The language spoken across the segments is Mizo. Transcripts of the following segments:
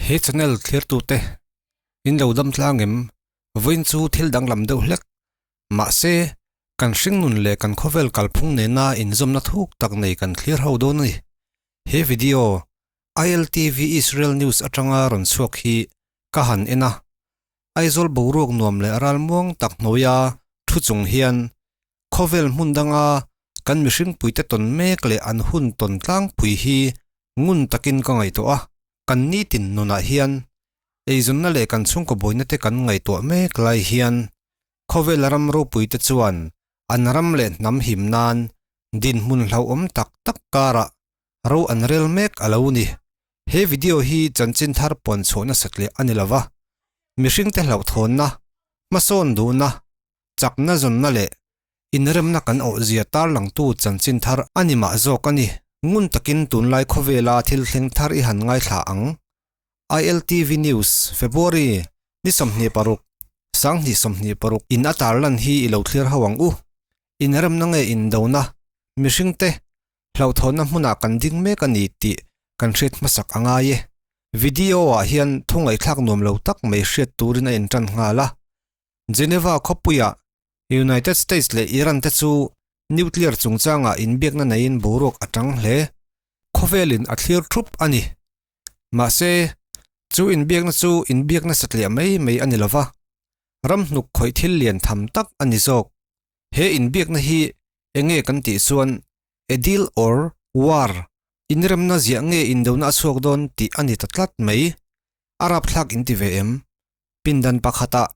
He channel thlirtute in lo dam tlang em? Vawiin chu thil danglam deuh hlek. Mahse, kan hringnun leh kan khawvel kalphung nena inzawmna thuk tak nei kan thlir ho dawn a ni. He video, ILTV Israel News atanga rawn chhuak hi ka han en a. Aizawl boruak nuam leh ralmuang tak hnuaia thu chung hian khawvel hmun danga kan mihringpuite tawn mek leh an hun tawn tlangpui hi ngun takin ka ngaihtuah a, kan nitin nunah hian eizawnna leh kan chhungkaw buaina te kan ngaihtuah mek lai hian khawvel ram ropuite chuan an ram leh hnam him nan dinhmun hlauhawm tak tak karah ro an rel mek a lo ni. He video hi chanchin thar puan chhuah nasat leh a ni lova, mihringte hlauhthawnna, hmasawn duhna, chakna zawnna leh inremna kan awhzia tarlangtu chanchin thar a ni mah zawk a ni. Ngun takin tunlai khawvela thil thleng thar i han ngaithla ang. ILTV News, February, ni 26, 2026 in a tarlan hi i lo thlir ho ang u. Inremna nge indona, mihringte hlauhthawnna hmunah kan ding mek a ni tih kan hriat hmasak a ngai e. Video ah hian thu ngaihthlak nuam lo tak mai hriat turin a intan nghal a. Geneva khawpuiah United States leh Iran te chu nuclear chungchangah inbiakna neiin boruak a tang hle. Khawvelin a thlir thup a ni. Mahse, chu inbiakna chu inbiakna satliah mai mai a ni lova, ram hnuk khawih thil lian tham tak a ni zawk. He inbiakna hi enge kan tih chuan a deal or war, inremna ziah nge indona a chhuak dawn tih a ni ta tlat mai. A rapthlak inti ve em? Pindan pakhatah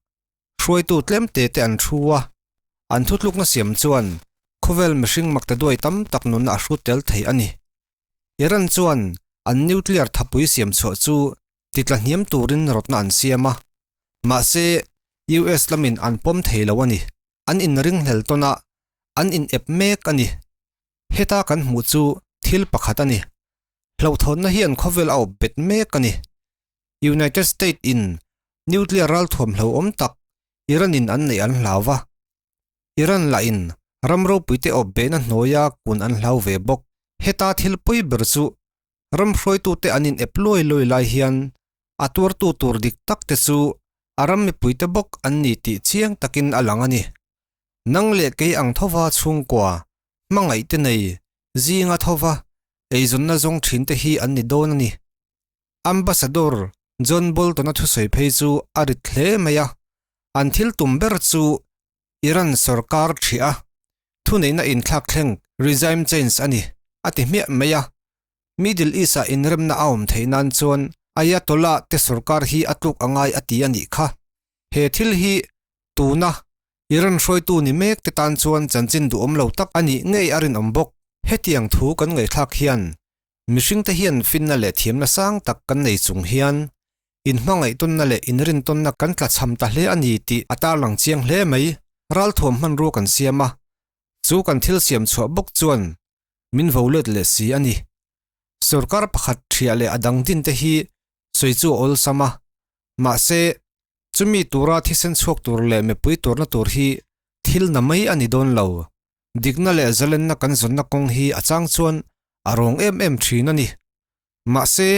hruaitu tlemte te an thu a, an thutlukna siam chuan khawvel mihring makta duai tam tak nunna a hrut tel thei a ni. Iran chuan an nuclear thapui siam chhuah chu titla hniam turin rawtna an siam a, mahse US lamin an pawm thei lo a ni. An inringhlel tawn a, an inep mek a ni. Heta kan hmuh chu thil pakhat a ni. Hlauhthawnna hian khawvel a awp bet mek a ni. United States in nuclear ralthuam hlauhawm tak Iran in an neih an hlau va, Iran lah in ram ropuite awp behna hnuaia kun an hlau ve bawk. Heta thil pawi ber chu ram hruaitute an in ep luai luai lai hian a tuartu tur dik tak te chu a ram mipuite bawk an ni tih chiang takin a lang a ni. Nang leh kei ang thova chhungkua hmangaih te nei zinga thova eizawnna zawng thin te hi an ni dawn a ni. Ambassador John Bolton-a thusawi phei chu a rit hle mai a, an thil tum ber chu Iran sorkar ṭhiah a, thuneihna inthlak thleng, regime change, a ni, a ti hmiah mai a. Middle East-ah inremna a awm theih nan chuan Ayatollah te sorkar hi a tluk a ngai a ti a nih kha. He thil hi tuna Iran hruaitu ni mek te tan chuan chanchin duhawm lo tak a nih ngei a rinawm bawk. Hetiang thu kan ngaihthlak hian Mihringte hian finna leh thiamna sang tak kan nei chung hian inhmangaihtawnna leh inrintawnna kan tlachham ta hle a ni tih a tarlang chiang hle mai. Ralthuam hmanrua kan siam a, chu kan thil siam chhuah bawk chuan min vo let leh si a ni. Sorkar pakhat ṭhiah leh a dang dinte hi sawi chu a awlsam a, mahse chumi tura thisen chhuak tur leh mipui turna tur hi thil na mai a ni dawn lo. Dikna leh zalenna kan zawnna kawng hi a chang chuan a rawng em em thin a ni. Mahse,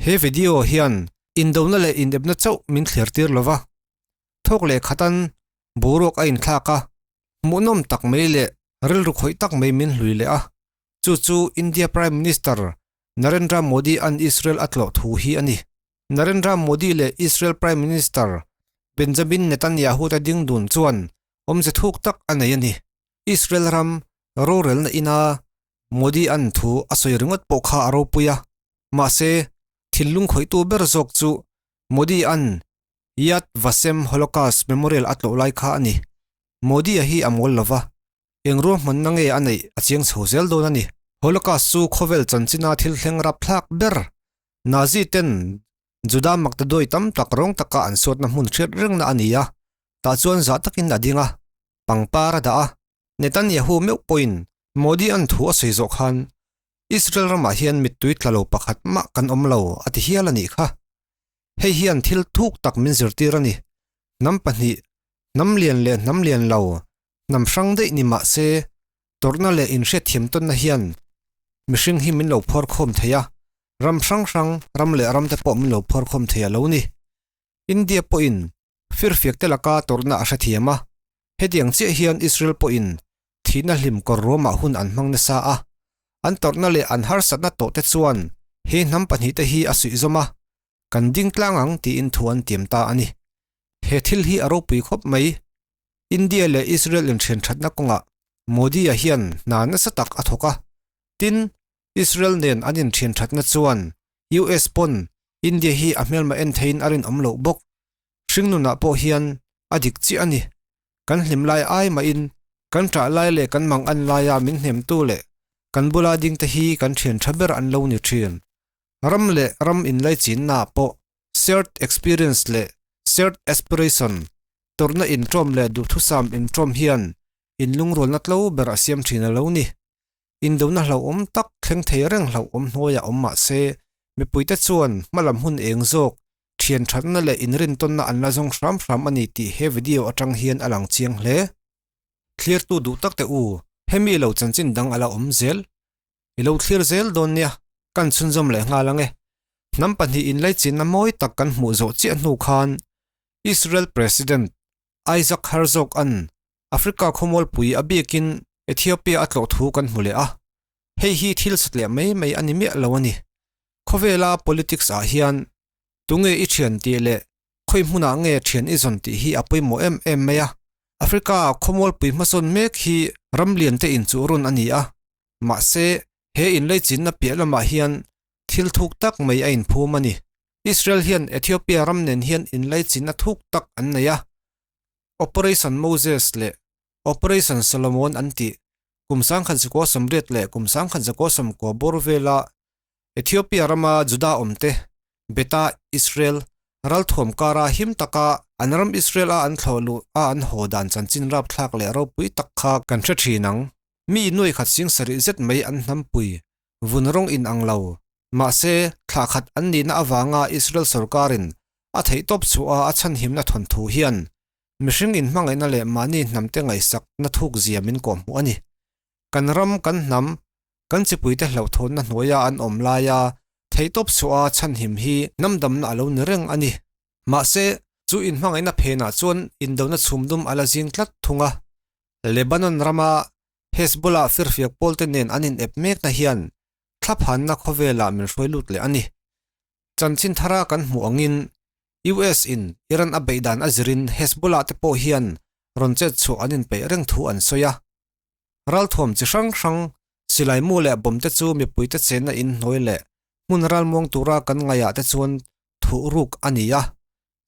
he video hian indona leh inepna chauh min thlir tir lo va. Thawk leh khatan boruak a inthlak a, hmuhnawm tak mai leh rilru khawih tak mai min hlui leh a. Chu chu India Prime Minister Narendra Modi an Israel a tlawh thu hi a ni. Narendra Modi leh Israel Prime Minister Benjamin Netanyahu te ding dun chuan awmze thuk tak a nei a ni. Israel ram rorelna ina Modi an thu a sawi ringawt pawh kha a ropui a, mahse thinlung khawihtu ber zawk chu Modi an Yad Vashem Holocaust Memorial a tlawh lai kha a ni. Modi a hi a mawl lo va, eng ruahmanna nge a neih a chiang chho zel dawn a ni. Holocaust chu khawvel chanchina thil thleng rapthlak ber Nazi ten Juda maktaduai tam tak rawng taka an suatna hmun hriat rengna a ni a, tah chuan zah takin a ding a, pangpar a dah a. Netanyahu meuh pawhin Modi an thu a sawi zawh khan Israel ramah hian mittui tla lo pakhat mah kan awm lo a ti hial a nih kha. Hei hian thil thuk tak min zirtir a ni. Hnam pahnih, hnam lian leh hnam lian lo, hnam hrang daih ni mah se tawrhna leh inhriatthiam tawnna hian mihring hi min lo phuar khawm thei a. Ram hrang hrang, ram leh ram te pawh min lo phuar khawm thei a lo ni. India pawhin firfiak te laka tawrhna a hrethiam a, hetiang chiah hian Israel pawhin thihna hlim kawr ruamah hun an hmang nasa a, an tawrhna leh an harsatna tawh te chuan he hnam pahnihte hi a suihzawm a, kan ding tlang ang tiin thu an tiam ta a ni. He thil hi a ropui khawp mai. India leh Israel inthian thatna kawngah Modi-a hian hna nasa tak a thawk a, tin, Israel nen an inthian thatna chuan US pawn India hi a hmelma en theiin a rinawm loh bawk. Hringnunah pawh hian a dik chiah a ni. Kan hlim lai ai mahin kan ṭah lai leh kan mang an laia min hnemtu leh kan bula dingte hi kan ṭhian ṭha ber an lo ni ṭhin. Ram leh ram inlaichinnaah pawh shared experience leh shared aspiration, tawrhna inṭawm leh duhthusam inṭawm hian inlungrualna tlo ber a siam ṭhin a lo ni. Indona hlauhawm tak thleng thei reng hlauhawm hnuaiah awm mah se, mipuite chuan hmalam hun eng zawk, thian thatna leh inrintawnna an la zawng hram hram a ni tih he video atang hian a lang chiang hle. Thlirtu duh tak teh u, hemi lo chanchin dang a la awm zel. I lo thlir zel dawn nia, kan chhunzawm leh nghal ang e. Hnam pahnih inlaichinna mawi tak kan hmuh zawh chiah hnu khan Israel President Isaac Herzog-a'n Africa khawmualpui a biakin Ethiopia a tlawh thu kan hmu leh a, hei hi thil satliah mai mai a ni miah lo a ni. Khawvela politics ah hian tunge i thian tih leh khawi hmunah nge thian i zawn tih hi a pawimawh em em mai a. Africa khawmualpui hmasawn mek hi ram lian te inchuh run a ni a, mahse he inleichinna piah lamah hian thil thuk tak mai a inphum a ni. Israel hian Ethiopia ram nen hian inleichinna thuk tak an nei a, Operation Moses leh Operation Solomon an tih kum 1980 leh kum 1990 bawr vela Ethiopia rama Juda awmte Beta Israel ralthuam kara him taka an ram Israel a an thlawh luh a an haw dan chanchin rapthlak leh ropui tak kha kan hre thin ang. Mi nuai khat sing sarih zet mai an hnampui vun rawng in ang lo. Mahse, thla khat an nihna avanga Israel sorkarin a theihtawp chhuah a a chhanhimna thawnthu hian mihring inhmangaihna leh mahni hnamte ngaihsakna thukzia min kawhhmuh a ni. Kan ram, kan hnam, kan chipuite hlauhthawnna hnuaia an awm laia theihtawp chhuah a chhanhim hi hnamdamna a lo ni reng a ni. Mahse, chu inhmangaihna phenah chuan indona chhumdum a la zing tlat thung a. Lebanon rama Hezbollah firfiak pawlte nen an inep mekna hian thlaphanna khawvelah min hruai lut leh a ni. Chanchin thara kan hmuh angin US in Iran a beih dan a zirin Hezbollah te pawh hian rawn chet chhuah an inpeih reng thu an sawi a. Ralthuam chi hrang hrang, silai mu leh bomb te chu mipuite chenna in hnuai leh hmun ralmuang tura kan ngaihah te chuan thuh ruk a ni a,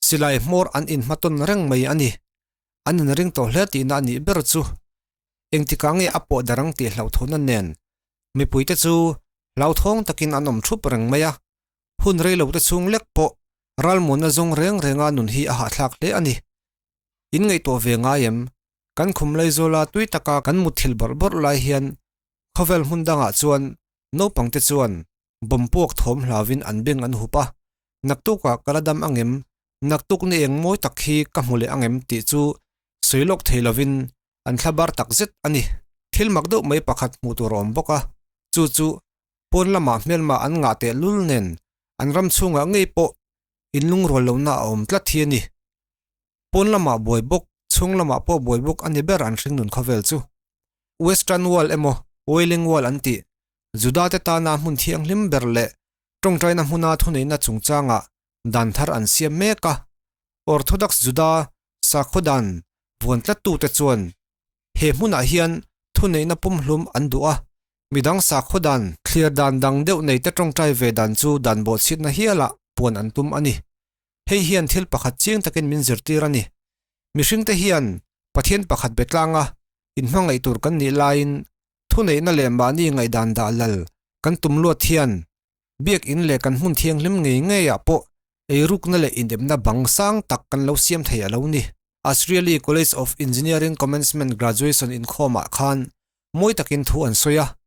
silai hmawr an inhmatawn reng mai a ni. An inring tawh hle tihna a nih ber chu. Engtikah nge a pawh darang tih hlauhthawnna nen mipuite chu hlauthawng takin an awm thup reng mai a, hun reilote chhung lek pawh ralmuanna zawng reng renga nun hi a hahthlak hle a ni. In ngaihtuah ve ngai em? Kan khum Laizawla tui taka kan mutthilh bawrh bawrh lai hian khawvel hmun dangah chuan naupangte chuan bomb puak thawm hlauvin an beng an hup a, naktukah ka la dam angem, naktuk ni eng mawi tak hi ka hmu leh angem tih chu sawi lawk thei lovin an thla bar tak zet a ni. Thil mak deuh mai pakhat hmuh tur a awm bawk a, chu chu pawn lamah hmelma an ngah teh lul nen an ram chhungah ngei pawh inlungrual lohna a awm tlat hi a ni. Pawn lamah buai bawk, chhung lamah pawh buai bawk a ni ber an hringnun khawvel chu. Western Wall emaw Wailing Wall an tih, Juda te tana hmun thianghlim ber leh tawngtaina hmuna thuneihna chungchangah dan thar an siam mek a, Orthodox Juda Sakhaw dan vuan tlattute chuan he hmunah hian thuneihna pumhlum an duh a, midang sakhaw dan thlir dan dang deuh neite tawngtai ve dan chu dan bawhchhiatna hialah puan an tum a ni. Hei hian thil pakhat chiang takin min zirtir a ni. Mihringte hian Pathian pakhat be tlanga inhmangaih tur kan nih laiin thuneihna leh mahni ngaihdan dah lal kan tum luat hian Biakinn leh kan hmun thianghlim ngei ngeiah pawh eirukna leh inepna bang sang tak kan lo siam thei a lo ni. Azrieli College of Engineering Commencement Graduation inkhawmah khan mawi takin thu an sawi a,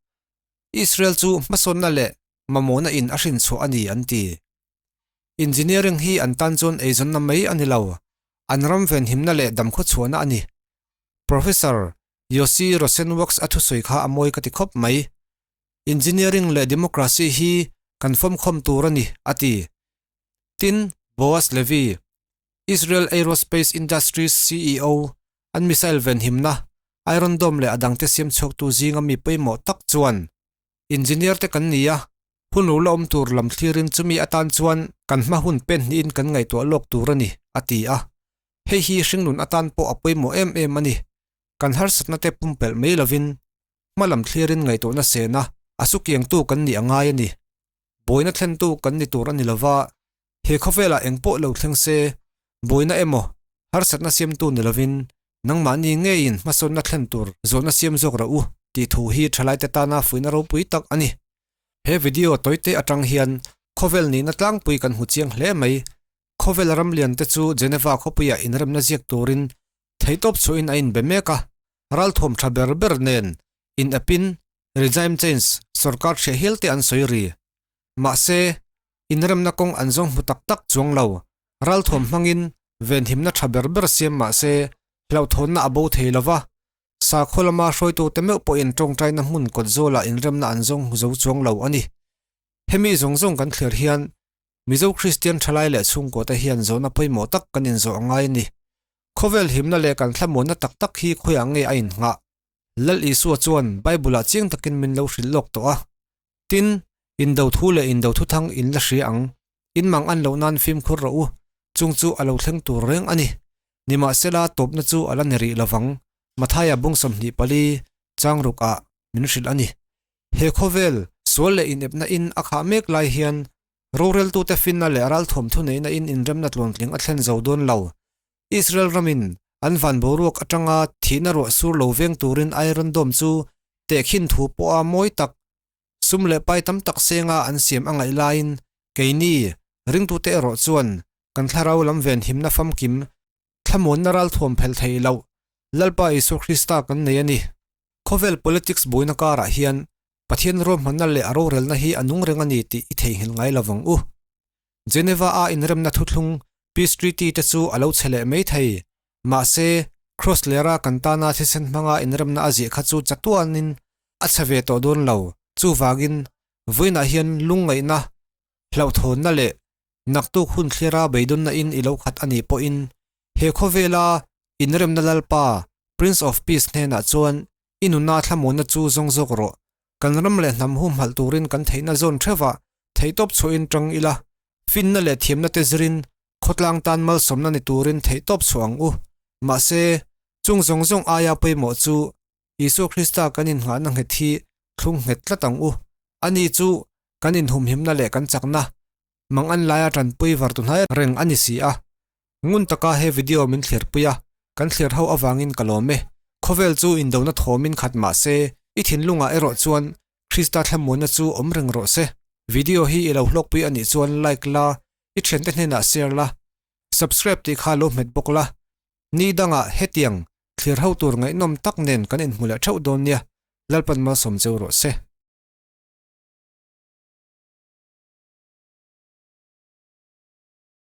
Israel chu hmasawnna leh mamawhna in a hrinchhuah a ni an ti. Engineering hi an tan chuan eizawnna mai a ni lo, an ram venhimna leh damkhawchhuahna a ni. Professor Yossi Rosenwaks a thusawi kha a mawi ka ti khawp mai. Engineering leh democracy hi kan fawmkhawm tur a ni, a ti. Tin, Boaz Levy, Israel Aerospace Industries CEO, an missile venhimna, Iron Dome leh a dangte siam chhuaktu zinga mi pawimawh tak chuan, Engineer te kan ni a, hun lo la awm tur lam thlirin chumi atan chuan kan hma hun pen hnihin kan ngaihtuah lawk tur a ni, a ti a. Hei hi hringnun atan pawh a pawimawh em em a ni. Kan harsatna te pumpelh mai lovin hma lam thlirin ngaihtuahna sena a sukiangtu kan nih a ngai a ni. Buaina thlentu kan ni tur a ni lova, he khawvelah engpawh lo thleng se, buaina emaw harsatna siamtu ni lovin nangmahni ngeiin hmasawnna thlen tur zawhna siam zawk rawh u tih thu hi thalaite tana fuihna ropui tak a ni. He video tawite atang hian khawvel nihna tlangpui kan hmu chiang hle mai. Khawvel ramlian te chu Geneva khawpuiah inremna ziak turin theihtawp chhuahin a inbe mek a, ralthuam tha ber ber nen in epin regime change sorkar hriah hial te an sawi ri. Mahse, inremna kawng an zawng hmu tak tak chuang lo. Ralthuam hmangin venhimna tha ber ber siam mahse hlauhthawnna a bo thei lo va, sakhaw lama hruaitute meuh pawhin tawngtaina hmun kawt zawlah inremna an zawng hmu zo chuang lo a ni. Hemi zawng zawng kan thlir hian Mizo Kristian thalai leh chhungkuate hian zawhna pawimawh tak kan inzawh a ngai a ni. Khawvel himna leh kan thlamuanna tak tak hi khawiah nge a innghah? Lal Isua chuan Bible-ah chiang takin min lo hrilh lawk tawh a. Tin, indo thu leh indo thuthang in la hria ang. In mang an loh nan fimkhur rawh u, chung chu a lo thleng tur reng a ni. Nimahsela tawpna chu a la ni rih lovang, Mathaia bung 24, chang ruk ah min hrilh a ni. He khawvel, sual leh inepna in a khah mek lai hian roreltute finna leh ralthuam thuneihna in inremna tluantling a thlen zo dawn lo. Israel ramin an van boruak atanga thihna ruah sur lo veng turin Iron Dome chu tehkhin thu pawha mawi tak, sum leh pai tam tak senga an siam a ngaih laiin keini ringtute erawh chuan kan thlarau lam venhimna famkim thlamuanna ralthuam phelh theih loh Lalpa Isua Krista kan nei a ni. Khawvel politics buaina karah hian Pathian ruahmanna leh a rorelna hi a nung reng a ni tih i theihnghilh ngai lo vang u. Geneva a inremna thuthlung Peace Treaty te chu a lo chhe leh mai thei. Mahse, Cross lera kan tana thisen hmanga inremna a ziah kha chu chatuanin a chhe ve tawh dawn lo. Chuvangin, vawiinah hian lungngaihna, hlauhthawnna leh naktuk hun thlira beidawnna in i lo khat a nih pawhin he khawvela inremna Lalpa, Prince of Peace hnenah chuan i nuna thlamuanna chu zawng zawk rawh. Kan ram leh hnam humhalh turin kan theihna zawn theuhah theihtawp chhuahin tang ila, finna leh thiamna te zirin khawtlang tan malsawmna ni turin theihtawp chhuah ang u. Mahse, chung zawng zawng aia pawimawh chu Isua Krista kan innghahna nghet hi thlung nghet tlat ang u. Ani chu kan inhumhimna leh kan chakna mang an laia tanpui var tu hnai reng a ni si a. Ngun taka he video min thlir pui a, kan thlir ho avangin ka lawm e. Khawvel chu indona thawmin khat mah se, i thinlungah erawh chuan Krista thlamuanna chu awm reng rawh se. Video hi i lo hlawkpui a nih chuan like la, i thiante hnenah share la, subscribe tih kha lo hmet bawk la. Ni dangah hetiang thlir ho tur ngaihnawm tak nen kan inhmu leh theuh dawn nia, Lalpan malsawm cheu rawh se.